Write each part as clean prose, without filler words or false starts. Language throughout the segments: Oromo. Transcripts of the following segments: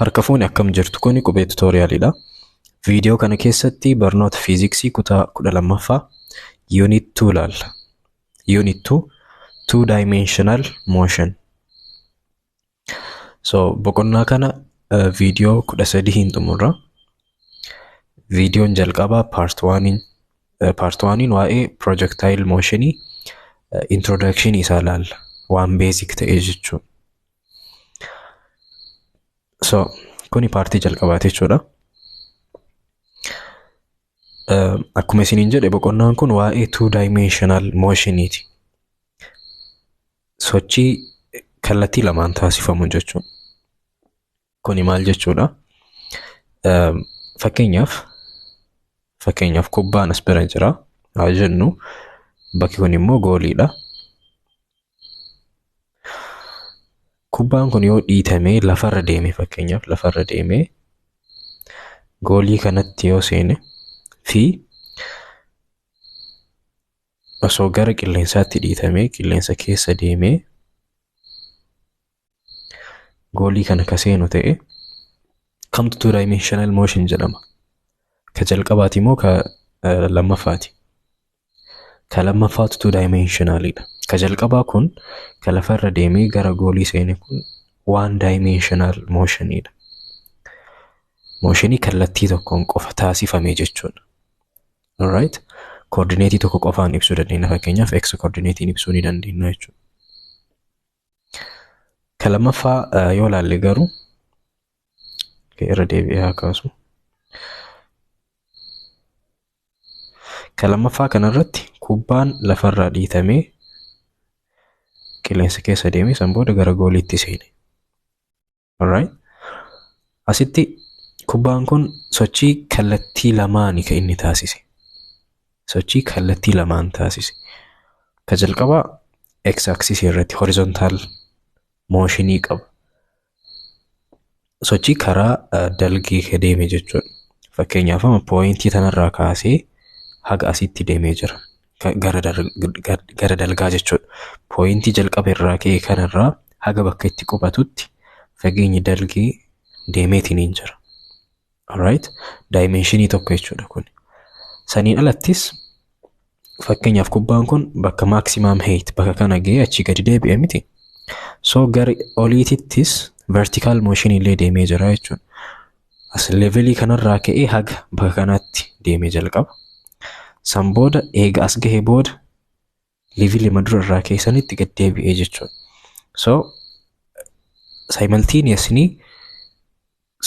Harka fuuni, akkam jirtu? Kuni Qubee Tutorialidha. Viidiyoo kana keessatti barnoota fiiziksii kutaa 12ffaa Unit 2 ilaalla. Unit 2, Two Dimensional Motion. So boqonnaa kana viidiyoo 13 hin xumurra. Viidiyoon jalqabaa part 1 part 1 waa'ee projectile motionii introduction isaa ilaalla. Waan basic ta'e jechuudha. So kuni partii jalqabaati jechuudha. Akkuma isiniin jedhe, boqonnaan kun waa'ee two dimensional motioniiti. Sochii kallattii lamaan taasifamu jechuudha. Kuni maal jechuudha? Fakkeenyaaf kubbaan as bira jira haa jennu, bakki kun immoo gooliidha. Kubbaan kun yoo dhiitamee lafarra deeme, fakkeenyaaf lafarra deemee goolii kanatti yoo seene fi osoo gara qilleensaatti dhiitamee qilleensa keessa deemee goolii kana ka seenu ta'e, kamtu two dimensional motion jedhama? Ka jalqabaati moo ka lammaffaati? Ka lammaffaatu two dimensionalidha. Ka jalqabaa kun, ka lafarra deemee gara goolii seene kun, one dimensional motionidha. Motionii kallattii tokkoon qofa taasifame jechuudha. Alright. Koordineetii tokko qofaan ibsuu dandeenya. Fakkeenyaaf x koordineetiin ibsuu ni dandeenya jechuudha. Ka lammaffaa yoo ilaalle garuu, irra deebi'ee haa kaasu. Ka lammaffaa kanarratti kubbaan lafarraa dhiitamee qilleensa keessa deemee san booda gara gooliitti seene. Alright. Asitti kubbaan kun sochii kallattii lamaani kan inni taasise. Sochii kallattii lamaan taasise. Ka jalqabaa x axis irratti horizontal motionii qaba. Sochii karaa dalgee ka deeme jechuudha. Fakkeenyaaf amma pointii tanarraa kaasee haga asitti deemee jira. Gara dalgaa jechuudha. Pointii jalqaba irraa ka'e kanarraa haga bakka itti qubatutti fageenyi dalgee deemeetiin hin jira. Alright. Dimensionii tokko jechuudha kun. Saniin alattis fakkeenyaaf kubbaan kun bakka maximum height bakka kana ga'ee achii gadi deebi'e miti. So gara oliitittis vertical motion illee deemee jira jechuudha. As levelii kanarraa ka'ee haga bakka kanaatti deemee jalqaba. San booda eega as gahee booda levelii dura irraa ka'e sanitti gad deebi'ee jechuudha. So simultaneously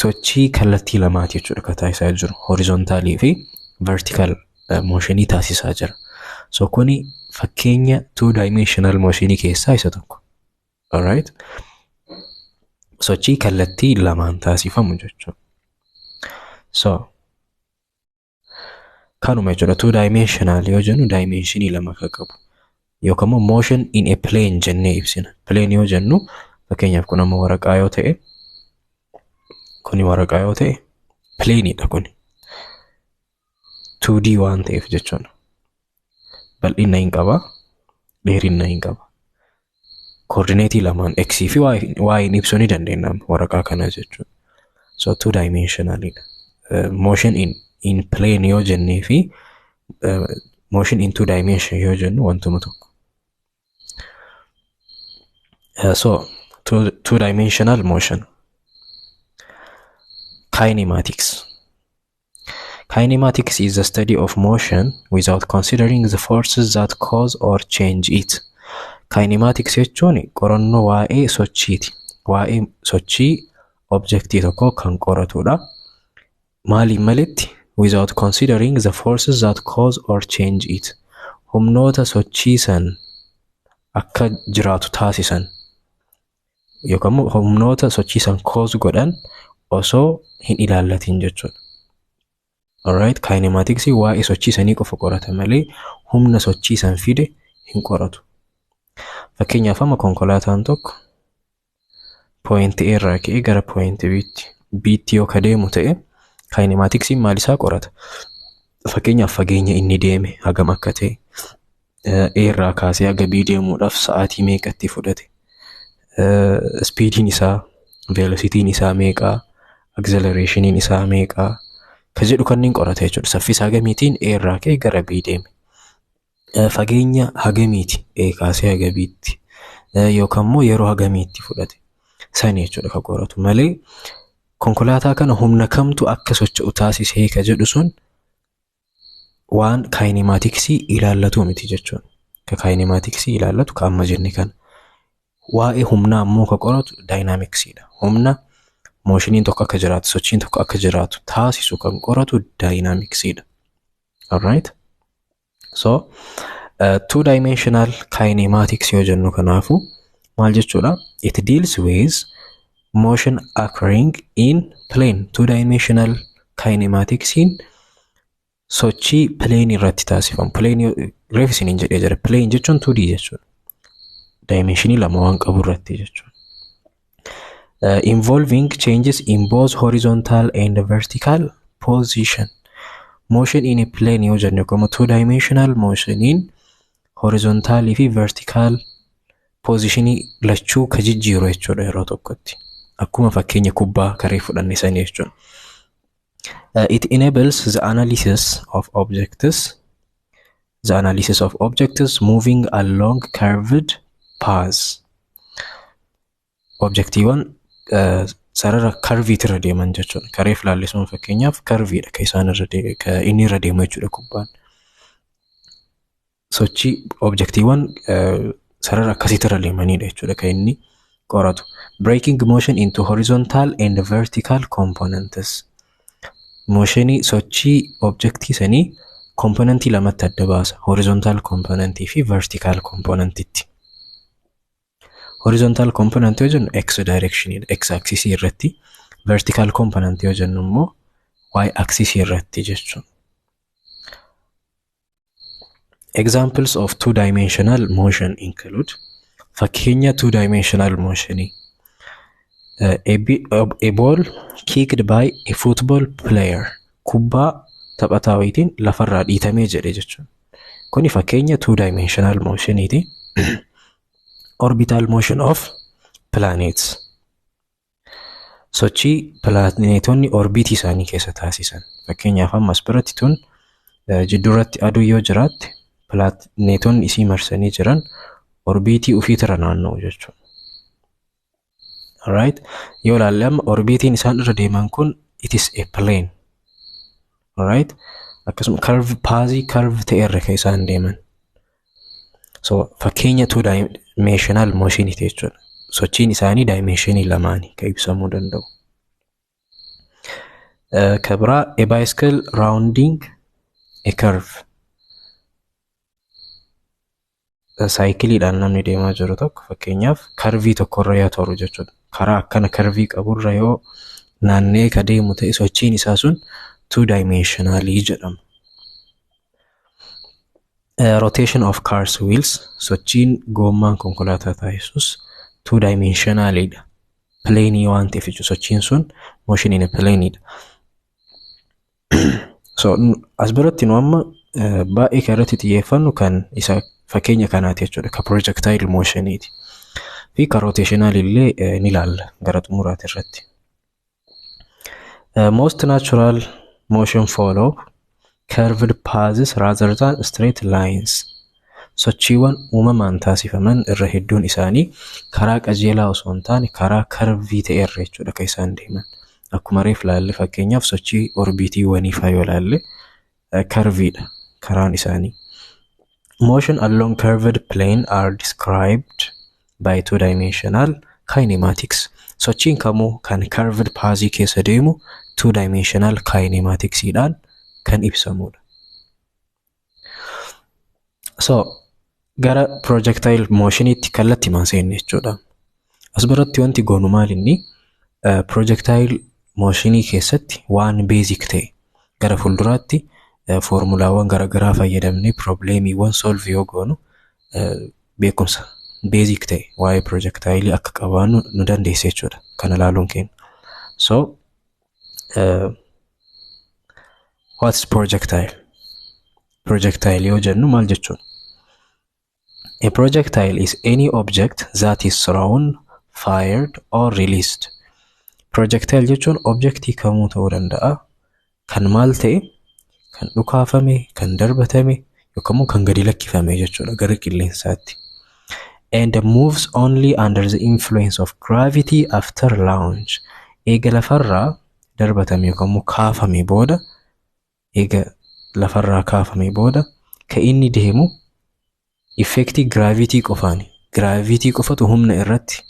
sochii kallattii lamaati jechuudha kan taasisaa jiru. Horizontalii fi vertical motionii taasisaa jira. So kuni fakkeenya two dimensional motionii keessaa isa tokko. Alright. Sochii kallattii lamaan taasifamu jechuudha. So kanuma jechuudha, two dimensional yoo jennu dimensionii lama kan qabu. Yookaan immoo motion in a plane jennee ibsina. Plane yoo jennu, fakkeenyaaf kun amma waraqaa yoo ta'e, kuni waraqaa yoo ta'e, planeidha kuni. 2D waan ta'eef jechuudha. Bal'ina hin qaba, dheerina hin qaba. Koordineetii lamaan x fi y ibsuu ni dandeenya waraqaa kana jechuudha. So two dimensionalidha. Motion in plane yoo jennee fi motion in two dimension yoo jennu wantuma tokko. So two dimensional motion. Kinematics. Kinematics is the study of motion without considering the forces that cause or change it. Kinematics jechuun qorannoo waa'ee sochiiti. Waa'ee sochii objectii tokkoo kan qoratudha. Maaliin malitti? Without considering the forces that cause or change it. Humnoota sochii san akka jiraatu taasisan yookaan immoo humnoota sochii san cause godhan osoo hin ilaallatin jechuudha. Alright, kinematics waa'ee sochii sanii qofa qorata malee humna sochii san fide hin qoratu. Fakkeenyaaf amma konkolaataan tokko point A irraa ka'ee gara point B'tti yoo ka deemu ta'e, kinematiksiin maal isaa qorata? Fakkeenyaaf fageenya inni deeme hagam akka ta'e, A irraa kaasee haga B deemuudhaaf sa'aatii meeqatti fudhate, speediin isaa, velocitiin isaa meeqaa, Accelerationiin isaa meeqaa? Ka jedhu kanneen qorata jechuudha. Saffisa hagamiitiin A irraa ka'ee gara B deeme? Fageenya hagamiiti A kaasee haga B'tti? Yookaan immoo yeroo hagamiitti fudhate? Sani jechuudha ka qoratu malee, konkolaataa kana humna kamtu akka socho'u taasisee ka jedhu sun waan kinematicsii ilaallatu miti jechuudha. Ka kinematicsii ilaallatu ka amma jenne kana. Waa'ee humnaa ammoo ka qoratu dynamicsiidha. Humna motioniin tokko akka jiraatu, sochiin tokko akka jiraatu taasisu kan qoratu dynamicsiidha. Alright? So, two dimensional kinematics yoo jennu kanaafu maal jechuudha? It deals with motion occurring in plane. Two dimensional kinematics'n sochii plane irratti taasifamu. Plane reef isiniin jedhee jira. Plane jechuun 2D jechuudha. Dimensionii lama waan qabu irratti jechuudha. Involving changes in both horizontal and vertical position. Motion in a plane yoo jennu kuma two dimensional motioniin horizontalii fi vertical positionii lachuu ka jijjiiru jechuudha yeroo tokkotti. Akkuma fakkeenya kubbaa karee fudhanne sanii jechuudha. It enables the analysis of objects moving along curved paths. Objectiiwwan sarara curviitirra deeman jechuudha. Karee filaallisuun fakkeenyaaf curviidha kan isaan irra ka inni irra deemu jechuudha kubbaan. Sochii objectiiwwan sarara akkasiitirra deemanidha jechuudha kan inni qoratu. Breaking motion into horizontal and vertical components. Motionii, sochii objectii sanii componentii lamatti adda baasa. Horizontal componentii fi vertical componentitti. Horizontal component yoo jennu x directionidha. X axis irratti. Vertical component yoo jennu immoo y axis irratti jechuudha. Examples of two dimensional motion include, fakkeenya two dimensional motionii, a ball kicked by a football player, kubbaa taphataa wayiitiin lafarraa dhiitamee jedhe jechuudha. Kuni fakkeenya two dimensional motioniiti. Orbital motion of planets. Sochii pilaaneetonni orbiitii isaanii keessa taasisan. Fakkeenyaaf, ammas biratti tun jidduurratti aduu yoo jiraatte, pilaaneetonni isii marsanii jiran orbiitii ofiitirra naanna'u jechuudha. Alright. Yoo ilaalle amma orbiitiin isaan irra deeman kun, it is a plane. Alright. Akkasuma curve pathii curve ta'e irra kan isaan deeman. So fakkeenya two dimensional motioniiti jechuudha. Sochiin isaanii dimensionii lamaanii kan ibsamuu danda'u. Ka biraa, a bicycle rounding a curve. Saayikiliidhaan namni deemaa jiru tokko fakkeenyaaf curvii tokkorra yoo toru jechuudha. Karaa akkana curvii qaburra yoo naannee ka deemu ta'e, sochiin isaa sun two dimensionalii jedhama. Rotation of cars wheels, sochiin goommaan konkolaataa taasisus two dimensionalidha. Planeii waan ta'eef jechuudha, sochiin sun motion in a planeidha. So as biratti nu amma baay'ee kan irratti xiyyeeffannu kan isa fakkeenya kanaati jechuudha. Ka projectile motioniiti. Fi ka rotational illee ni ilaalla gara xumuraati irratti. Most natural motion follow curved paths rather than straight lines. Sochiiwwan uumamaan taasifaman irra hedduun isaanii karaa qajeelaa osoo hin taane karaa curvii ta'e irra jechuudha kan isaan deeman. Akkuma reef ilaalle, fakkeenyaaf sochii orbiitiiwwanii fa'aa yoo ilaalle, curviidha karaan isaanii. Motion along curved plane are described by two dimensional kinematics. Sochiin kamuu kan curved pathii keessa deemu two dimensional kinematicsidhaan kan ibsamudha. So gara projectile motionitti kallattiimaan seenne jechuudha. As biratti wanti goonu maal inni, projectile motionii keessatti waan basic ta'e, gara fuulduraatti foormulaawwan garaagaraa fayyadamnee problemiiwwan solve yoo goonu, beekumsa basic ta'e waa'ee projectile akka qabaannu nu dandeessa jechuudha kana ilaaluun keenya. So what's projectile? Projectile yoo jennu maal jechuudha? A projectile is any object that is thrown, fired or released. Projectile jechuun objectii kamuu ta'uu danda'a. Kan maal ta'e, kan dhukaafame, kan darbatame yookaan immoo kan gadi lakkifame jechuudha gara qilleensaatti. And moves only under the influence of gravity after launch. Eega lafarraa darbatame yookaan immoo kaafame booda, eega lafarraa kaafame booda kan inni deemu effectii gravity qofaani. Gravity qofatu humna irratti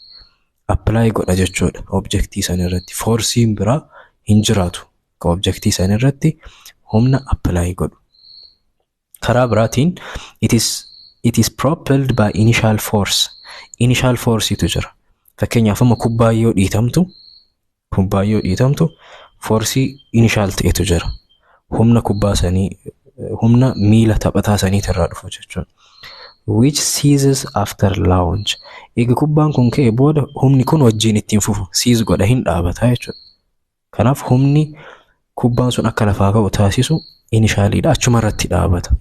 apply godha jechuudha objectii san irratti. Forceiin biraa hin jiraatu ka objectii san irratti humna apply godhu. Karaa biraatiin it is propelled by initial force. Initial forcetu jira. Fakkeenyaaf, amma kubbaa yoo dhiitamtu forceii initial ta'etu jira. Humna kubbaa sanii, humna miila taphataa saniitirraa dhufu jechuudha. Which ceases after launch. Eega kubbaan kun ka'e booda humni kun wajjin ittiin fufu, cease godha, hin dhaabata jechuudha. Kanaaf humni kubbaan sun akka lafaa ka'u taasisu initialiidha, achuma irratti dhaabata.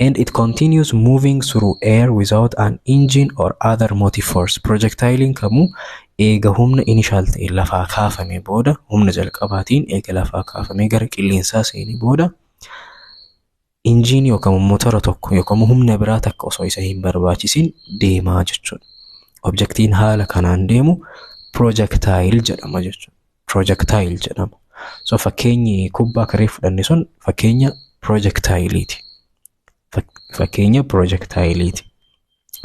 And it continues moving through air without an engine or other motive force. Projectilein kamuu eega humna initial ta'e lafaa kaafame booda, humna jalqabaatiin eega lafaa kaafamee gara qilleensaa seenee booda, injiinii yookaan motora tokko yookaan humna biraa takka osoo isa hin barbaachisin deemaa jechuudha. Objectiin haala kanaan deemu projectile jedhama jechuudha. Projectile jedhama. So fakkeenyi kubbaa karee fudhanne sun fakkeenya projectileeti. Fakkeenya projectileeti.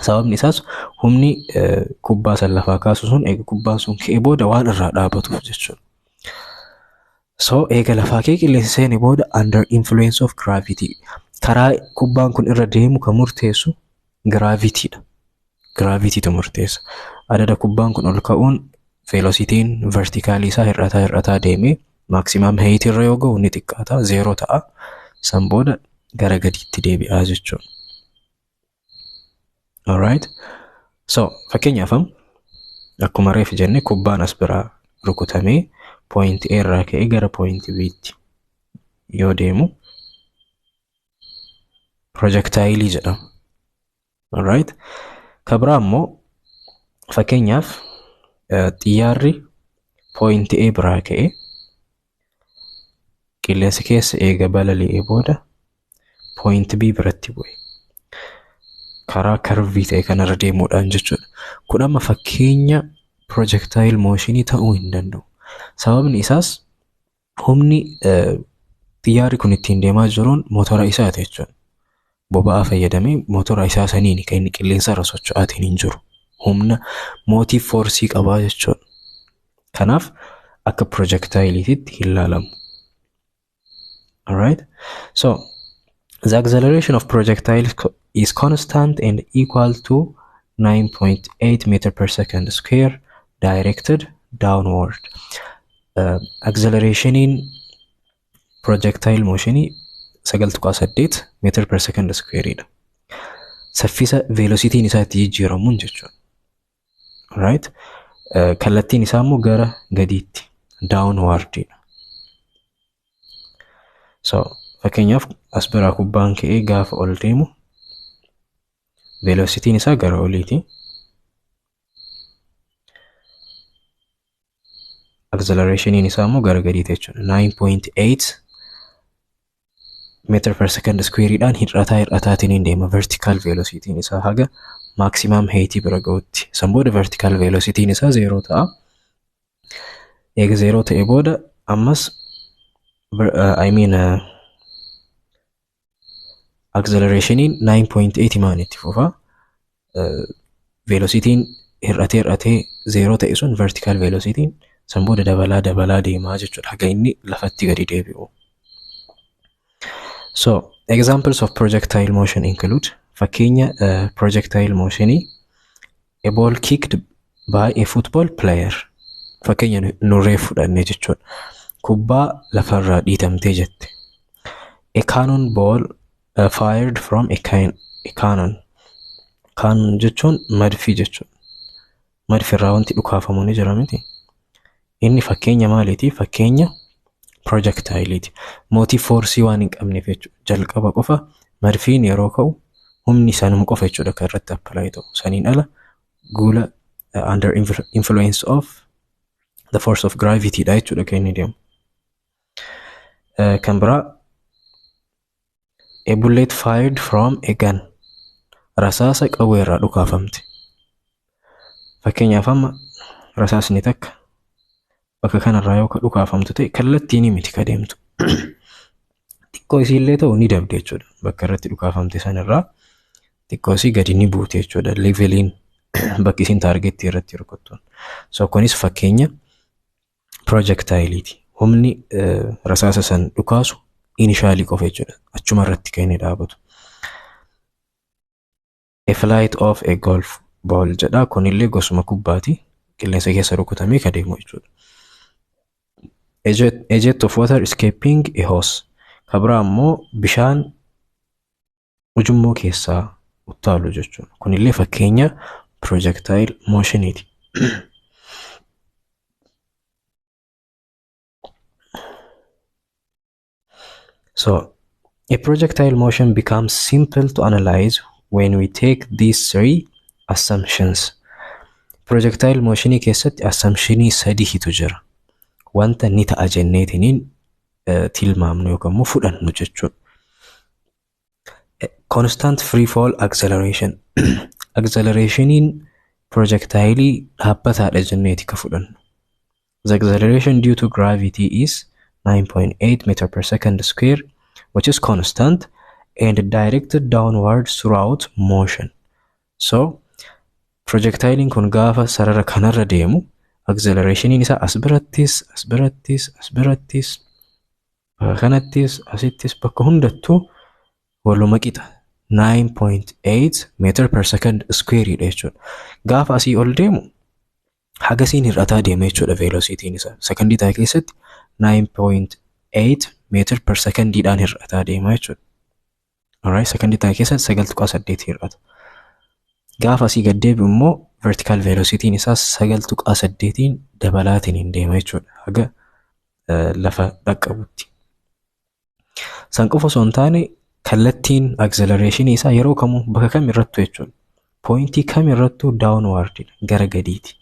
Sababni isaas humni kubbaa san lafaa kaasu sun eega kubbaan sun ka'ee booda waan irraa dhaabatuuf jechuudha. So eega lafaa ka'ee qilleensa seene booda under influence of gravity, karaa kubbaan kun irra deemu kan murteessu gravitydha. Gravitytu murteessa. Adada kubbaan kun ol ka'uun velocityn verticalii isaa hir'ataa hir'ataa deemee maximum height irra yoo ga'u ni xiqqaata, zeeroo ta'a. San booda gara gadiitti deebi'aa jechuudha. Alright. So fakkeenyaaf, akkuma reef jenne, kubbaan as biraa rukutamee point A irraa ka'ee gara point B'tti yoo deemu projectile jedhama. Alright. Ka biraa immoo, fakkeenyaaf, xiyyaarri point A biraa ka'ee qilleensa keessa eega balali'ee booda point B biratti bu'e. Karaa curveii ta'e kanarra deemuudhaan jechuudha. Kun amma fakkeenya projectile motionii ta'uu hin danda'u. Sababni isaas humni xiyyaarri kun ittiin deemaa jiruun motora isaati jechuudha. Boba'aa fayyadamee motora isaa saniin kan inni qilleensa irra socho'aatiin hin jiru. Humna motive forceii qabaa jechuudha. Kanaaf akka projectileetitti hin ilaalamu. Alright? So, the acceleration of projectile is constant and equal to 9.8 meter per second square directed downward. Accelerationiin projectile motionii 9.8 meter per second squareidha. Saffisa velocityn isaa itti jijjiiramuun jechuudha. Right? Kallattiin isaa immoo gara gadiitti, downwardidha. So fakkeenyaaf, as biraa kubbaan ka'ee gaafa ol deemu velocityn isaa gara oliiti. Accelerationiin isaa immoo gara gadiiti jechuudha. 9.8 meter per second squareidhaan hir'ataa hir'ataatiin hin deema vertical velocityn isaa haga maximum height bira ga'utti. San booda vertical velocityn isaa zeeroo ta'a. Eega zeeroo ta'e booda ammas, I mean, accelerationiin 9.8 maan itti fufa. Velocityn hir'atee hir'atee zeeroo ta'e sun, vertical velocityn, san booda dabalaa dabalaa deemaa jechuudha haga inni lafatti gadi deebi'u. So examples of projectile motion include, fakkeenya projectile motionii, a ball kicked by a football player, fakkeenya nurree fudhanne jechuudha. Kubbaa lafarraa dhiitamtee jette. A cannon ball fired from a cannon. Cannon jechuun madfii jechuudha. Madfirraa wanti dhukaafamu ni jira miti. Inni fakkeenya maaliiti? Fakkeenya projectileeti. Motive forceii waan hin qabneef jechuudha. Jalqaba qofa madfiin yeroo ka'u humni isaanuma qofa jechuudha kan irratti apply ta'u. Saniin ala guula under influence of The force of gravity dha jechuudha kan inni deemu. Kan biraa, a bullet fired from a gun. Rasaasa qawwee irraa dhukaafamte. Fakkeenyaaf, amma rasaasni takka bakka kanarraa yoo ka dhukaafamtu ta'e, kallattiin miti ka deemtu. Xiqqoo isiillee ta'u ni dabde jechuudha. Bakka irratti dhukaafamte sanirraa xiqqoo isii gadi ni buute jechuudha. Leveliin bakki isiin targetii irratti rukuttuun. So kunis fakkeenya projectileiti. Humni rasaasa san dhukaasu initialii qofa jechuudha. Achuma irratti kan inni dhaabatu. A flight of a golf ball jedha. Kunillee gosuma kubbaati. Qilleensa keessa rukutamee ka deemu jechuudha. A jet of water escaping a hose. Ka biraa immoo bishaan ujummoo keessaa utaalu jechuudha. Kunillee fakkeenya projectile motioniiti. So, a projectile motion becomes simple to analyze when we take these three assumptions. Projectile motionii keessatti assumptionii sadiitu jira. Wanta ni ta'a jenneetiniin tilmaamnu yookaan immoo fudhannu jechuudha. Constant free fall acceleration. Accelerationiin projectile dhaabbataadha jenneeti ka fudhannu. The acceleration due to gravity is 9.8 meter per second square, which is constant and directed downward throughout motion. So, projectilein kun gaafa sarara kanarra deemu, accelerationiin isaa as birattis, as birattis, as birattis, bakka kanattis, asittis, bakka hundattuu waluma qixa 9.8 meter per second square dha jechuudha. Gaafa asii ol deemu hagasiin hir'ataa deema jechuudha velocityin isaa. Sekondii takka keessatti 9.8 meter per secondiidhaan hir'ataa deema jechuudha. Alright, sekondii takka keessatti 9.8 hir'ata. Gaafa asii gad deebi'u immoo vertical velocityin isaa 9.8n dabalaatiin hin deema jechuudha. Haga lafa dhaqqabutti. San qofa osoo hin taane, kallattiin acceleration isaa yeroo kamuu bakka kam irrattu jechuudha. Pointii kam irrattuu downward, gara gadiiti.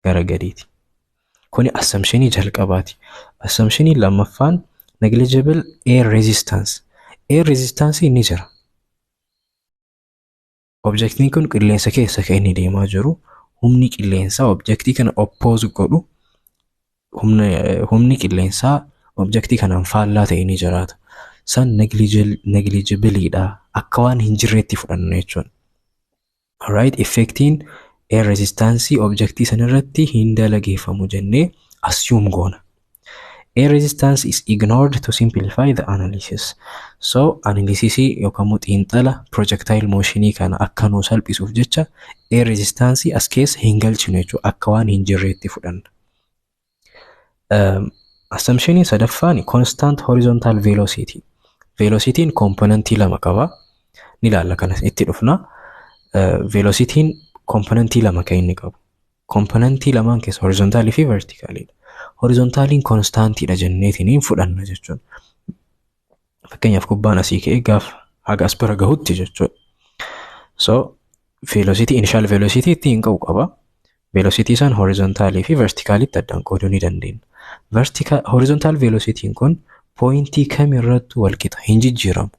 Gara gadiiti. Kuni assumptionii jalqabaati. Assumptionii lammaffaan negligible air resistance. Air resistance ni jira. Objectiin kun qilleensa keessa kan inni deemaa jiru, humni qilleensaa objectii kana oppose godhu, humni qilleensaa objectii kanaan faallaa ta'e ni jiraata. San negligibleiidha. Akka waan hin jirreetti fudhanna jechuudha. Alright, effectiin air resistance objectii sanarratti hin dalageeffamu jennee assume goona. Air resistance is ignored to simplify the analysis. So, analysisii yookaan immoo xiinxala projectile motionii kana akka nuu salphisuuf jecha air resistance as keessa hin galchinu jechuudha. Akka waan hin jirreetti fudhanna. Assumptionii sadaffaan constant horizontal velocity. Velocityin componentii lama qaba. Ni ilaalla, kanas itti dhufna. Velocityin componentii lama kan inni qabu. Componentii lamaan keessa horizontalii fi verticaliidha. Horizontaliin constantiidha jenneetiin fudhanna jechuudha. Fakkeenyaaf, kubbaan asii ka'ee gaafa haga as bira gahutti jechuudha. So velocity, initial velocity ittiin qabu qaba. Velocity isaan horizontalii fi verticalitti addaan qooduu ni dandeenya. Vertical, horizontal velocityin kun pointii kamirrattuu wal qixa, hin jijjiiramu.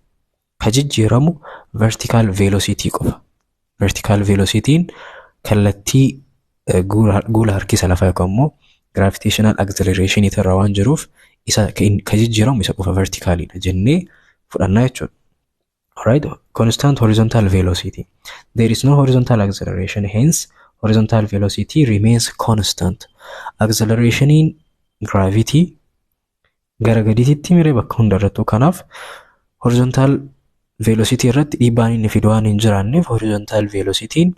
Ka jijjiiramu vertical velocity qofa. Vertical velocityin kallattii guula harkisa lafaa yookaan immoo gravitational acceleration irra waan jiruuf, isa ka jijjiiramu isa qofa, verticalidha jennee fudhannaa jechuudha. Alright, constant horizontal velocity. There is no horizontal acceleration, hence horizontal velocity remains constant. Accelerationiin gravity gara gadiitti miree bakka hundarrattuu, kanaaf horizontal velocity irratti dhiibbaan inni fidu waan hin jiraanneef, horizontal velocityin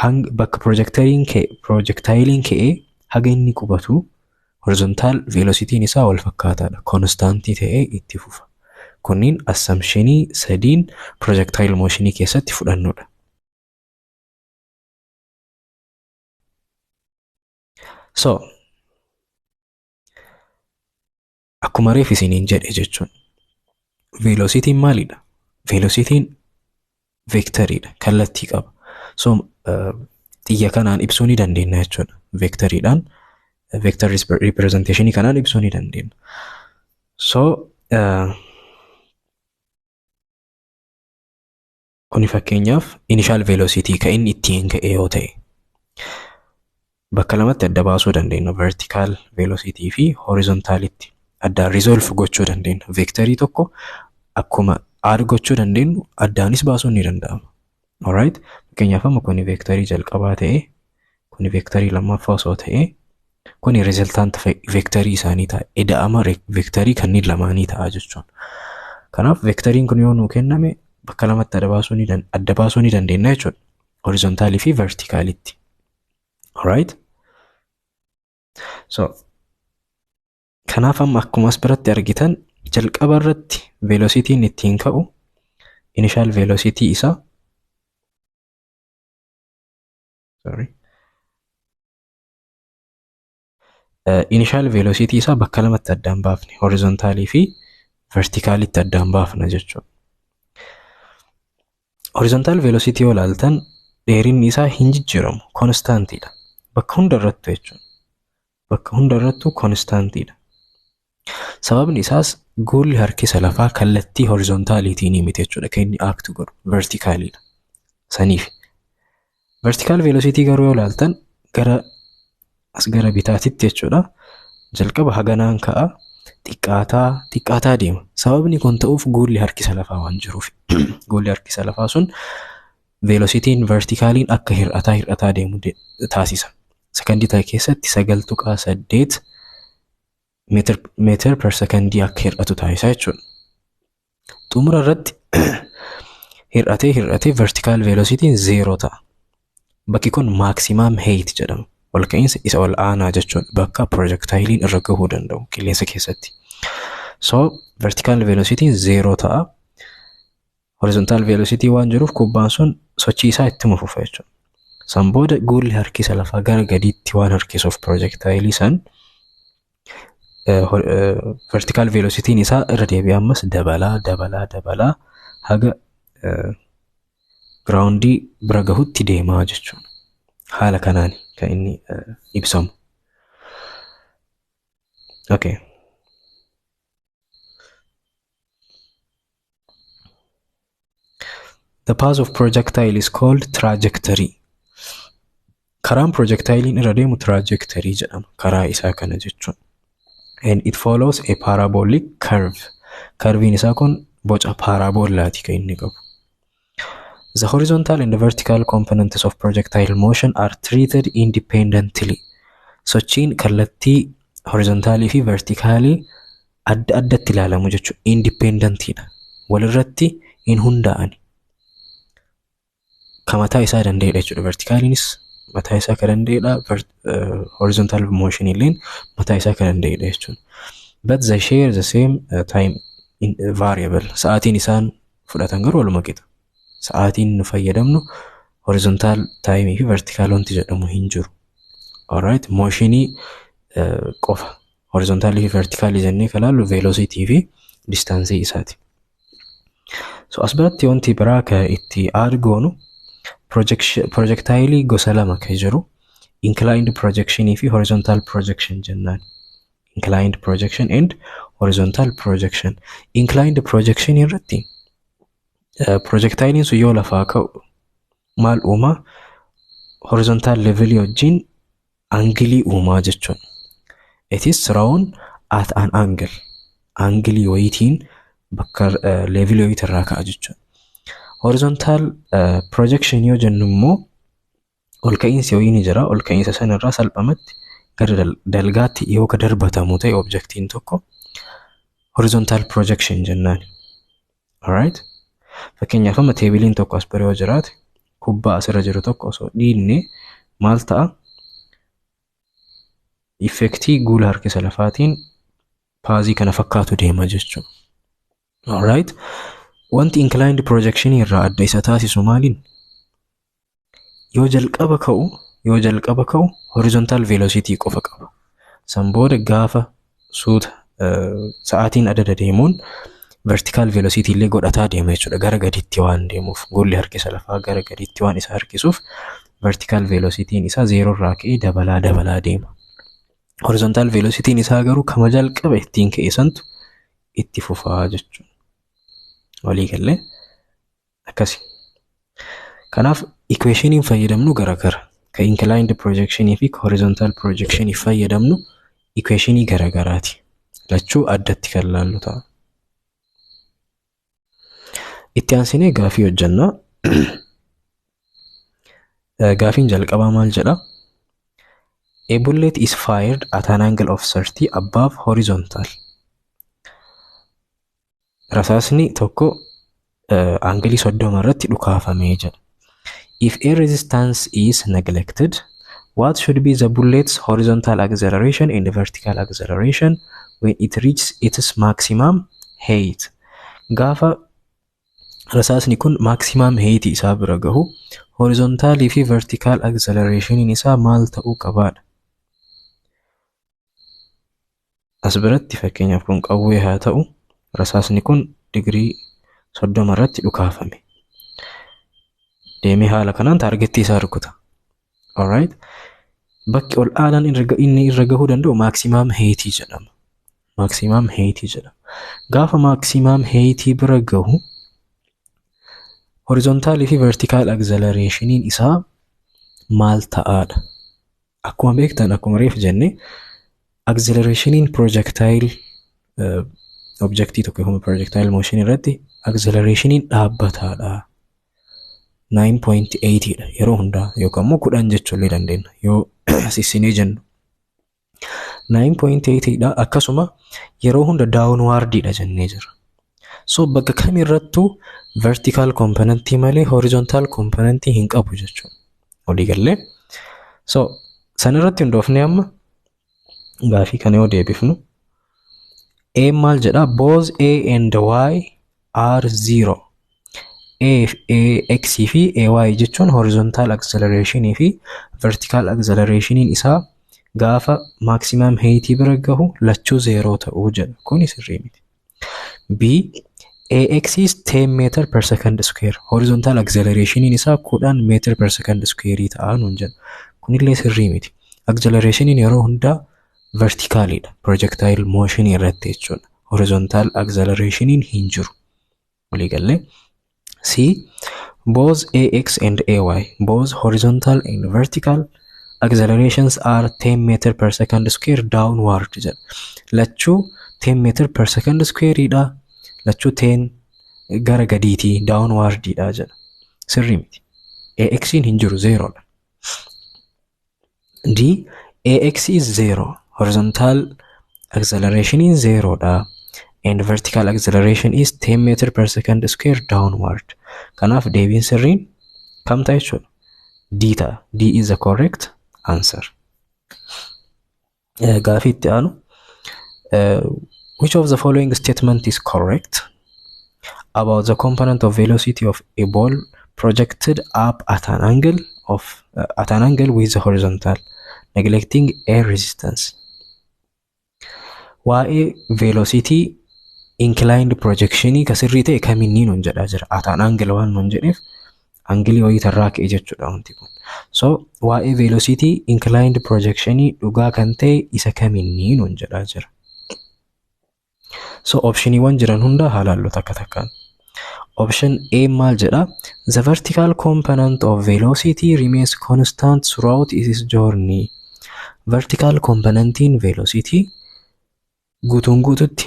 hanga bakka projectilein ka'ee haga inni qubatu horizontal velocityin isaa wal fakkaataadha. Constantii ta'ee itti fufa. Kunniin assumptionii sadiin projectile motionii keessatti fudhannudha. So, akkuma reef isiniin jedhe jechuun, velocityin maalidha? Velocityin vectoriidha, kallattii qaba. So, xiyya kanaan ibsuu ni dandeenya jechuudha. Vectoriidhaan Vector representation kanaan ibsuu ni dandeenya. So kuni fakkeenyaaf initial velocity kan inni ittiin ka'e yoo ta'e, bakka lamatti adda baasuu dandeenya. Vertical velocity fi horizontalitti addaan resolve gochuu dandeenya. Vectorii tokko akkuma add gochuu dandeenyu addaanis baasuun ni danda'ama. Alright? Fakkeenyaaf amma kuni vectorii jalqabaa ta'e, kuni vectorii lammaffaa osoo ta'e, kuni resultant vectorii isaanii ta'a. Ida'ama vectorii kanneen lamaanii ta'a jechuudha. Kanaaf vectoriin kun yoo nuu kenname, bakka lamatti adda baasuu ni dandeenya jechuudha. Horizontalii fi verticalitti. Alright? So kanaaf amma akkuma as biratti argitan, jalqaba irratti velocityn ittiin ka'u, initial velocity isaa, sorry, initial velocity isaa bakka lamatti addaan baafne, horizontalii fi verticalitti addaan baafna jechuudha. Horizontal velocity yoo ilaaltan, dheerinni isaa hin jijjiiramu, constantiidha. Bakka hunda irrattu jechuudha. Bakka hunda irrattu constantiidha. Sababni isaas guulli harkisa lafaa kallattii horizontaliitiin miti jechuudha kan inni act godhu, verticaliidha. Saniif. Vertical velocity garuu yoo ilaaltan, gara as gara bitaatitti jechuudha. Jalqaba haganaan ka'a, xiqqaataa xiqqaataa deema. Sababni kun ta'uuf guulli harkisa lafaa waan jiruuf. Guulli harkisa lafaa sun velocityn verticaliin akka hir'ataa hir'ataa deemu taasisa. Sekondii ta'e keessatti 9.8 meter per sekondii akka hir'atu taasisa jechuudha. Xumura irratti hir'atee hir'atee vertical velocityn zeeroo ta'a. Bakki kun maximum height jedhama. Ol ka'iinsa isa ol aanaa jechuudha. Bakka projectilein irra gahuu danda'u qilleensa keessatti. So vertical velocityn zeeroo ta'a. Horizontal velocity waan jiruuf kubbaan sun sochii isaa ittuma fufa jechuudha. San booda guulli harkisa lafaa gara gadiitti waan harkisuuf projectile san, vertical velocityn isaa irra deebi'ee ammas dabalaa dabalaa dabalaa haga groundii bira gahutti deemaa jechuudha. Haala kanaan kan inni ibsamu. Okay. The path of projectile is called trajectory. Karaan projectilein irra deemu trajectory jedhama. Karaa isaa kana jechuun. And it follows a parabolic curve. Curviin isaa kun boca paraboolaati kan inni qabu. The horizontal and the vertical components of projectile motion are treated independently. Sochiin kallattii horizontalii fi verticalii adda addatti ilaalamu jechuudha. Independentiidha. Walirratti hin hundaa'ani. Ka mataa isaa danda'edha jechuudha. Verticaliinis mataa isaa ka danda'edha. Horizontal motion illeen mataa isaa ka danda'edha jechuudha. But they share the same time in, variable. Sa'aatiin isaan fudhatan garuu waluma qixa. Sa'aatiin nu fayyadamnu horizontal time fi vertical wanti jedhamu hin jiru. Alright, motionii qofa. Horizontalii fi verticalii jennee kan ilaallu velocity fi distance isaati. So as biratti wanti biraa ka itti add goonu, projectile gosa lama kan jiru, inclined projection fi horizontal projection jennaan. Inclined projection and horizontal projection. Inclined projection irratti projectilein sun yoo lafaa ka'u maal uumaa? Horizontal levelii wajjin angleii uumaa jechuudha. It is thrown at an angle. Angleii wayiitiin bakka levelii wayiitirraa ka'a jechuudha. Horizontal projection yoo jennu immoo ol ka'iinsi wayii ni jira. Ol ka'iinsa sanarraa salphamatti gara dalgaatti yoo ka darbatamu ta'e objectiin tokko, horizontal projection jennaan. Alright? Fakkeenyaaf amma tableiin tokko as bira yoo jiraate, kubbaa asirra jiru tokko osoo dhiinne maal ta'a? Effectii guula harkisa lafaatiin pathii kana fakkaatu deema jechuudha. Alright? Wanti inclined projection irraa adda isa taasisu maaliin? Yoo jalqaba ka'u horizontal velocity qofa qaba. San booda gaafa suuta sa'aatiin adada deemuun vertical velocity illee godhataa deema jechuudha. Gara gaditti waan deemuuf, guulli harkisa lafaa gara gaditti waan isa harkisuuf, vertical velocityn isaa zeeroo irraa ka'ee dabalaa dabalaa deema. Horizontal velocityn isaa garuu kama jalqaba ittiin ka'e santu itti fufaa jechuudha. Walii gallee akkasi. Kanaaf equationiin fayyadamnu garagara. Ka inclined projectionii fi horizontal projectionii fayyadamnu equationii garagaraati. Lachuu addatti kan laallu ta'a. Itti aansinee gaafii hojjannaa. Gaafiin jalqabaa maal jedha? A bullet is fired at an angle of 30 above horizontal. Rasaasni tokko angle 30 irratti dhukaafamee jedha. If air resistance is neglected, what should be the bullet's horizontal acceleration and vertical acceleration when it reaches its maximum height? Gaafa rasaasni kun maximum height isaa bira gahu, horizontalii fi vertical acceleration isaa maal ta'uu qabaadha? As biratti fakkeenyaaf kun qawwee haa ta'u, rasaasni kun digirii 30 irratti dhukaafame. Deemee haala kanaan targetii isaa rukuta. Alright. Bakki ol aanaan inni irra gahuu danda'u maximum height jedhama. Maximum height jedhama. Gaafa maximum height bira gahu, horizontalii fi vertical accelerationiin isaa maal ta'aadha? Akkuma beektan, akkuma reef jenne, accelerationiin projectile objectii tokko yookaan projectile motion irratti accelerationiin dhaabbataadha. 9.8 dha yeroo hundaa, yookaan immoo 10 jechuu illee dandeenya yoo sissinee jennu. 9.8 dha, akkasuma yeroo hunda downward dha jennee jira. So bakka kamirrattuu vertical componentii malee horizontal componentii hin qabu jechuudha. Walii gallee. So sanirratti hundoofnee amma gaafii kana yoo deebifnu, A maal jedha? Both A and Y are zero. A, A X fi AY jechuun horizontal acceleration fi vertical acceleration isaa gaafa maximum height bira gahu lachuu zeeroo ta'uu jedha. Kuni sirrii miti. B, AX is 10 meter per second square. Horizontal acceleration isaa 10 meter per second square ta'a nuun jedha. Kunillee sirrii miti. Acceleration yeroo hundaa verticalidha. Projectile motion irratti jechuudha. Horizontal acceleration hin jiru. Walii gallee. C, both AX and AY, both horizontal and vertical accelerations are 10 meter per second square downward jedha. Lachuu 10 meter per second square dha. Lachuu 10 gara gadiitii, downward dha jedha. Sirrii miti. AX hin jiru, zero dha. D, AX is zero. Horizontal acceleration is zero dha. And vertical acceleration is 10 meter per second square downward. Kanaaf deebiin sirriin kam ta'a jechuudha? D ta'a. D is the correct answer. Gaafii itti aanu. Which of the following statement is correct about the component of velocity of a ball projected up at an angle with the horizontal, neglecting air resistance? Waa'ee velocity inclined projectionii ka sirrii ta'e kaminni nuun jedhaa jira. At an angle waan nuun jedheef angle wayii tarraa ka'e jechuudha wanti kun. So waa'ee velocity inclined projectionii dhugaa kan ta'e isa kaminni nuun jedhaa jira. So optioniiwwan jiran hunda haa laallu takka takkaan. Option A maal jedha? The vertical component of velocity remains constant throughout its journey. Vertical componentiin velocity guutuun guututti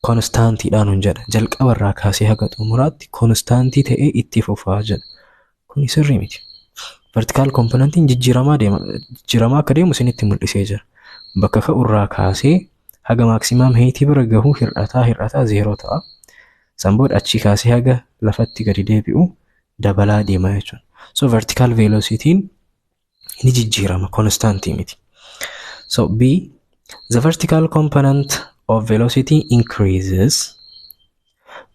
constantiidhaan nun jedha. Jalqaba irraa kaasee haga xumuraatti constantii ta'ee itti fufaa jedha. Kuni sirrii miti. Vertical componentiin jijjiiramaa deema. Jijjiiramaa akka deemu isinitti mul'isee jira. Bakka ka'urraa kaasee haga maximum heightii bira gahu hir'ataa hir'ataa zeeroo ta'a. San booda achii kaasee haga lafatti gadi deebi'u dabalaa deema jechuudha. So vertical velocityn ni jijjiirama, constantii miti. So B, the vertical component of velocity increases.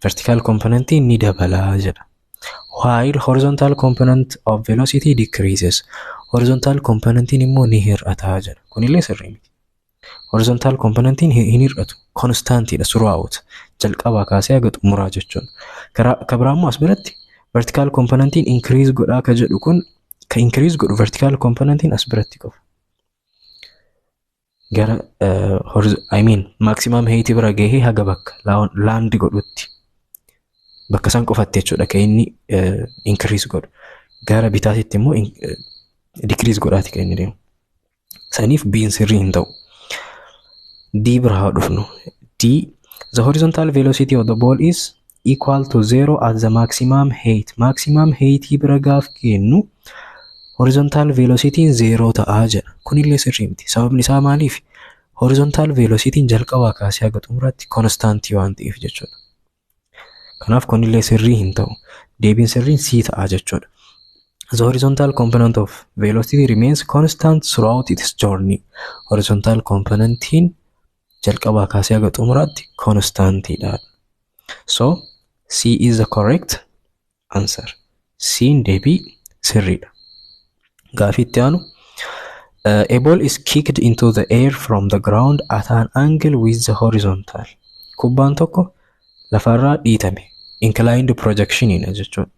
Vertical component ni dabalaa jedha. While horizontal component of velocity decreases. Horizontal componentiin immoo ni hir'ataa jedha. Kunillee sirrii miti. Horizontal componentiin hin hir'atu. Constantiidha throughout. Jalqabaa kaasee haga xumuraa jechuudha. Karaa biraa immoo as biratti vertical componentiin increase godhaa ka jedhu kun, ka increase godhu vertical componentiin as biratti qofa. Gara, I mean, maximum height bira gahee haga bakka land godhutti bakka isaan qofatte jechuudha kan inni increase godhu. Gara bitaatitti immoo decrease godhaati kan inni deemu. Saniif B'n sirrii hin ta'u. D bira haa dhufnu. D, the horizontal velocity of the ball is equal to zero at the maximum height. Maximum height bira gaaf kennu horizontal velocity zero ta'aa jedha. Kunillee sirrii miti. Sababni isaa maaliif? Horizontal velocity jalqabaa kaasee haga xumuraatti constantii waan ta'eef jechuudha. Kanaaf kunillee sirrii hin ta'u. Deebiin sirriin C ta'a jechuudha. The horizontal component of velocity remains constant throughout its journey. Horizontal componentiin jalqabaa kaasee haga xumuraatti constantiidha. So C is the correct answer. C'n deebii sirriidha. Gaafii itti aanu. A ball is kicked into the air from the ground at an angle with the horizontal. Kubbaan tokko lafarraa dhiitame. Inclined projectioniidha jechuudha.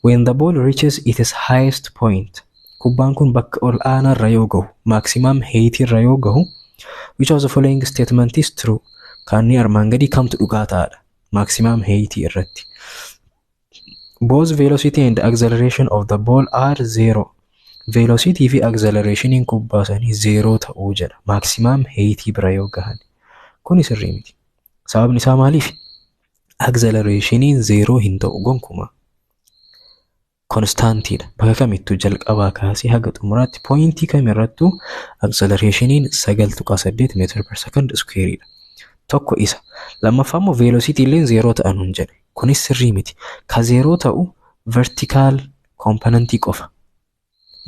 When the ball reaches its highest point, kubbaan kun bakka ol aanaarra yoo gahu, maximum height irra yoo gahu, which of the following statement is true? Kaanni armaan gadii kamtu dhugaa ta'adha? Maximum height irratti. Both velocity and acceleration of the ball are zero. Velocity fi accelerationiin kubbaa sanii zero ta'uu jedha. Maximum height bira yoo gahan. Kuni sirrii miti. Sababni isaa maaliif? Accelerationiin zero hin ta'u gonkumaa. Constantiidha. Bakka kamittuu jalqabaa kaasee haga xumuraatti pointii kamirrattuu accelerationiin 9.8 meter per second squareidha. Tokko isa. Lammaffaa immoo velocity illee zero ta'an nun jedhe. Kunis sirrii miti. Ka zero ta'u vertical componentii qofa.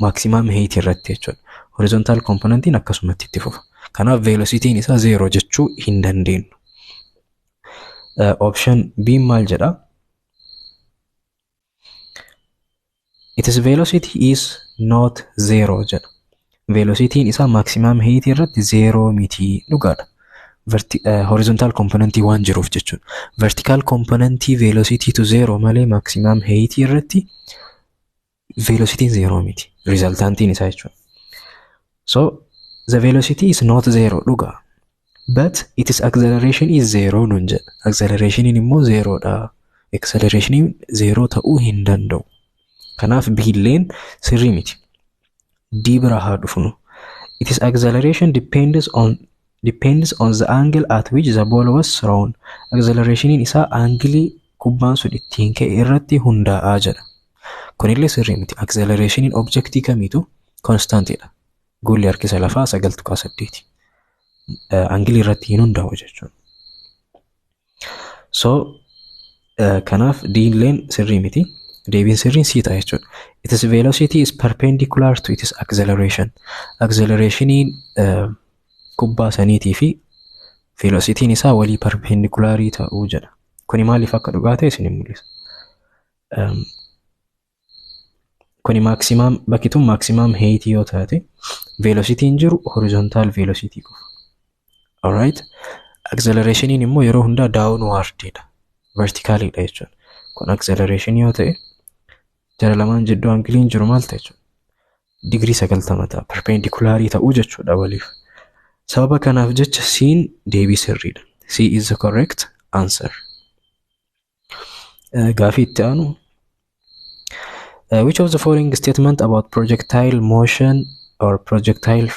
Maximum height irratti jechuudha. Horizontal componentiin akkasumatti itti fufa. Kanaaf velocitiin isaa zero jechuu hin dandeenyu. Option B maal jedha? Its velocity is not zero jedha. Velocitiin isaa maximum height irratti zero miti, dhugaadha. Horizontal componentii waan jiruuf jechuudha. Vertical componentii velocity to zero malee maximum height irratti velocitiin zero miti. Resultantiin isaa jechuudha. So the velocity is not zero, dhugaa. But its acceleration is zero nun jedha. Accelerationiin immoo zerodha. Accelerationiin zero ta'uu hin danda'u. Kanaaf B'lleen sirrii miti. D bira haa dhufnu. Its acceleration depends on the angle at which the ball was thrown. Accelerationiin isaa angilii kubbaan sun ittiin ka'e irratti hundaa'aa jedha. Kunillee sirrii miti. Accelerationiin objectii kamiitu constantidha. Guulli harkisa lafaa 9.8. Angilii irratti hin hundaa'u jechuudha. So kanaaf D'lleen sirrii miti. Deebiin sirriin C ta'a jechuudha. Its velocity is perpendicular to its acceleration. Accelerationiin kubbaa saniitii fi velocitiin isaa walii perpendicularii ta'uu jedha. Kuni maaliif akka dhugaa ta'e isin mul'isa. Kuni maximum, bakki tun maximum height yoo taate, velocitiin jiru horizontal velocity qofa. Alright. Accelerationiin immoo yeroo hundaa downwardidha. Verticalidha jechuudha. Kun acceleration yoo ta'e, jara lamaan jidduu angiliin jiru maal ta'e jechuudha? Digirii 90 ta'a. Perpendicularii ta'uu jechuudha waliif. Sababa kanaaf jecha C'n deebii sirriidha. C is the correct answer. Gaafii itti aanu. Which of the following statement about projectile motion or projectile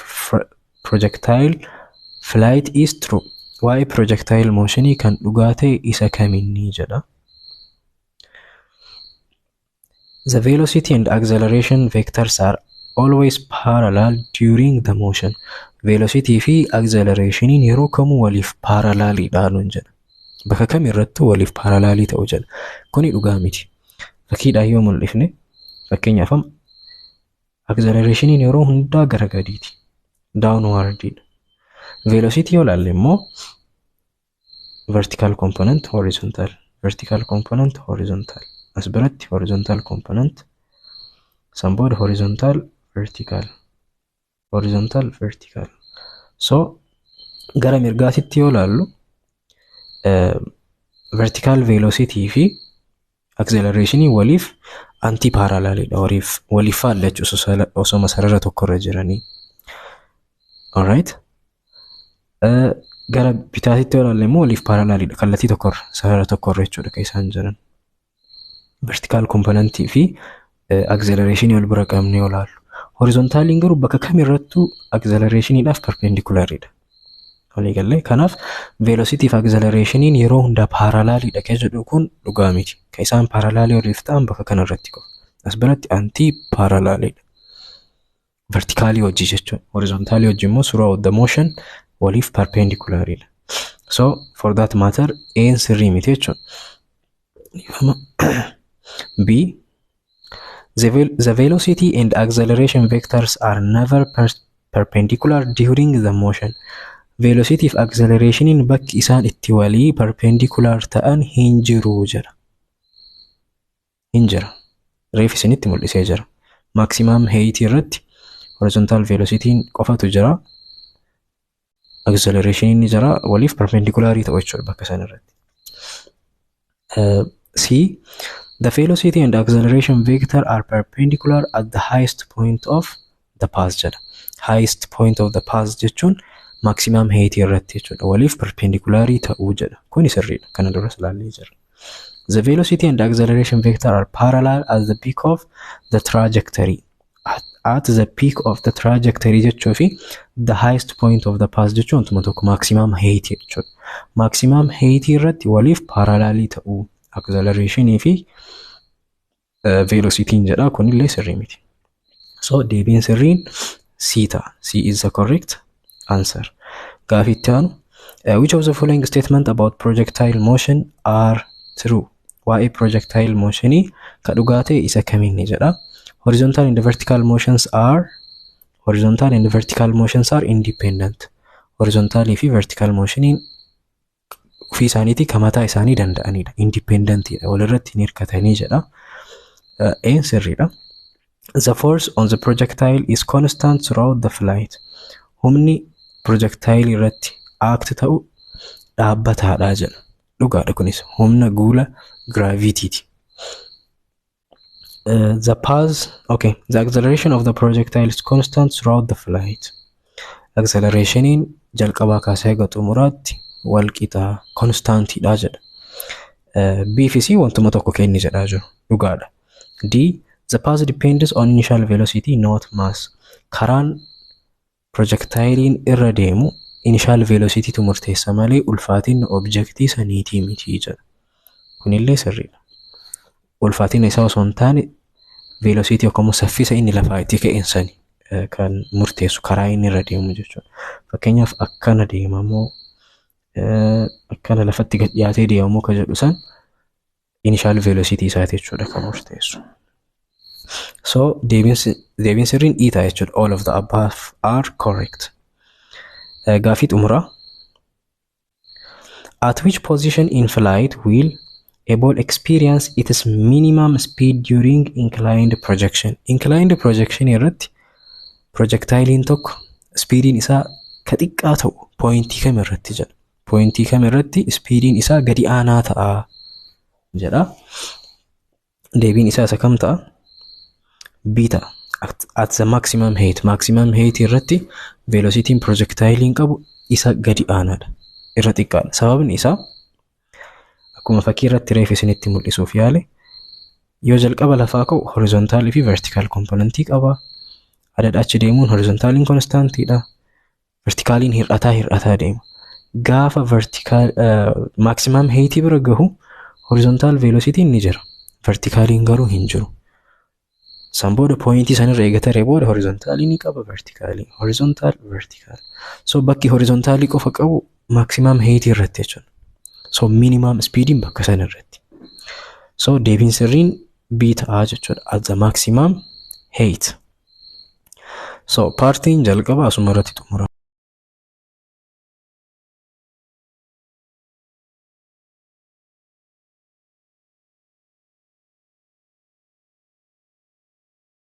flight is true? Waa'ee projectile motionii kan dhugaa ta'e isa kaminni jedha. The velocity and acceleration vectors are always parallel during the motion. Velocity fi accelerationiin yeroo kamuu waliif parallelidha nuun jedha. Bakka kam irrattuu waliif parallelii ta'u jedha. Kuni dhugaa miti. Fakkiidhaan yoo mul'ifne, fakkeenyaaf, amma accelerationiin yeroo hundaa gara gadiiti. Downwardidha. Velocity yoo ilaalle immoo vertical component, horizontal, vertical component, horizontal, as biratti horizontal component, san booda horizontal, vertical, horizontal, vertical. So gara mirgaatitti yoo ilaallu vertical velocity fi acceleration waliif anti parallelidha, waliif faalla jechuudha osoma sarara tokkorra jiranii. Alright. Gara bitaatitti yoo ilaalle immoo waliif parallelidha. Kallattii tokkorra, sarara tokkorra jechuudha kan isaan jiran. Vertical componentii fi accelerationii wal bira qabnee yoo ilaallu. Horizontaliin garuu bakka kamirrattuu accelerationiidhaaf perpendicularidha. Walii galee kanaaf velocity fi accelerationiin yeroo hundaa parallelidha kan jedhu kun dhugaa miti. Kan isaan parallelii waliif ta'an bakka kanarratti qofa. As biratti anti parallelidha. Verticalii hojii jechuudha. Horizontalii hojii immoo throughout the motion waliif perpendicularidha. So for that matter A'n sirrii miti jechuudha. B. The velocity and acceleration vectors are never perpendicular during the motion. Velocity fi accelerationiin bakki isaan itti walii perpendicular ta'an hin jiru jedha. Hin jira. Reef isinitti mul'isee jira. Maximum height irratti horizontal velocityin qofatu jira. Accelerationiin ni jira, waliif perpendicularii ta'u jechuudha bakka san irratti. C. The velocity and acceleration vector are perpendicular at the highest point of the path jedha. Highest point of the path jechuun maximum height irratti jechuudha. Waliif perpendicularii ta'uu jedha. Kuni sirriidha. Kana duras ilaallee jira. The velocity and acceleration vector are parallel at the peak of the trajectory. At the peak of the trajectory jechuu fi the highest point of the path jechuun wantuma tokko, maximum height jechuudha. Maximum height irratti waliif parallelii ta'uu accelerationii fi velocityin jedha, kunillee sirrii miti. So deebiin sirriin C ta'a. C is the correct answer. Gaafii itti aanu, which of the following statement about projectile motion are true? Waa'ee projectile motionii ka dhugaa ta'e isa kamiini jedha. Horizontal and vertical motions are independent. Horizontalii fi vertical motioniin ofii isaaniitii kan mataa isaanii danda'anidha. Independentidha. Walirratti hin hirkatanii jedha. Een sirriidha. The force on the projectile is constant throughout the flight. Humni projectile irratti act ta'u dhaabbataadha jedha. Dhugaadha kunis, humna guula gravityti. The path, okay, the acceleration of the projectile is constant throughout the flight. Accelerationiin jalqabaa kaasee haga xumuraatti wal qixa, constantidha jedha. B fi C wantuma tokko kenni jedhaa jiru. Dhugaadha. D. The path depends on initial velocity, not mass. Karaan projectilein irra deemu initial velocity tu murteessa malee ulfaatinni objectii saniitii miti jedha. Kunillee sirriidha. Ulfaatina isaa osoo hin taane velocity yookaan immoo saffisa inni lafaa itti ka'een sani kan murteessu karaa inni irra deemu jechuudha. Fakkeenyaaf akkana deemamoo, akkana lafatti gad dhiyaatee deemamoo ka jedhu san initial velocity isaati jechuudha kan murteessu. So deebiin sirriin E ta'a jechuudha. All of the above are correct. Gaafii xumuraa. At which position in flight will a ball experience its minimum speed during inclined projection? Inclined projection irratti projectilein tokko speediin isaa ka xiqqaa ta'u pointii kam irratti jedha. Pointii kam irratti speediin isaa gadi aanaa ta'a jedha. Deebiin isaa isa kam ta'a? B ta'a. At the maximum height. Maximum height irratti velocityin projectilein qabu isa gadi aanaadha. Irra xiqqaadha. Sababni isaa akkuma fakkii irratti reef isinitti mul'isuuf yaale, yoo jalqaba lafaa ka'u horizontalii fi vertical componentii qaba. Adada achi deemuun horizontaliin constantiidha. Verticaliin hir'ataa hir'ataa deema. Gaafa vertical maximum heightii bira gahu horizontal velocityin ni jira. Verticaliin garuu hin jiru. San booda pointii sanirra eega taree booda horizontalii ni qaba, verticalii. Horizontal, vertical. So bakki horizontalii qofa qabu maximum heightii irratti jechuudha. So minimum speediin bakka san irratti. So deebiin sirriin B ta'aa jechuudha. At the maximum height. So partiin jalqaba asuma irratti xumura.